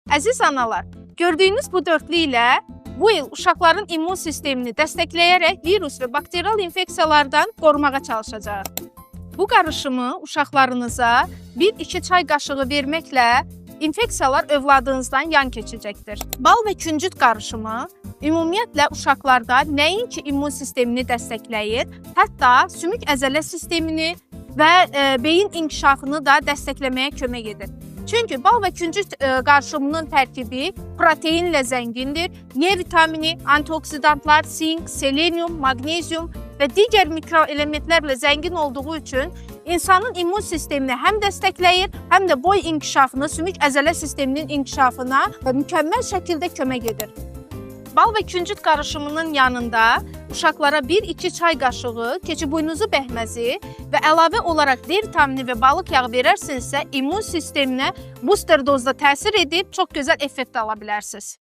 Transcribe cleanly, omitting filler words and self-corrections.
Əziz analar, gördüyünüz bu dörtlü ilə bu il uşaqların immun sistemini dəstəkləyərək virus və bakterial infeksiyalardan qorumağa çalışacağıq. Bu qarışımı uşaqlarınıza 1-2 çay qaşığı verməklə infeksiyalar övladınızdan yan keçəcəkdir. Bal və küncüt qarışımı ümumiyyətlə uşaqlarda nəinki immun sistemini dəstəkləyir, hətta sümük əzələ sistemini və beyin inkişafını da dəstəkləməyə kömək edir. Çünki bal və küncüt qarışımının tərkibi proteinlə zəngindir. E vitamini, antioksidantlar, sink, selenium, maqnezium və digər mikroelementlərlə zəngin olduğu üçün insanın immun sistemini həm dəstəkləyir, həm də boy inkişafını, sümük əzələ sisteminin inkişafına mükəmməl şəkildə kömək edir. Bal və küncüt qarışımının yanında uşaqlara 1-2 çay qaşığı keçibuynuzu bəhməzi və əlavə olaraq D vitamini və balıq yağı verərsinizsə, immun sisteminə booster dozda təsir edib çox gözəl effekt ala bilərsiniz.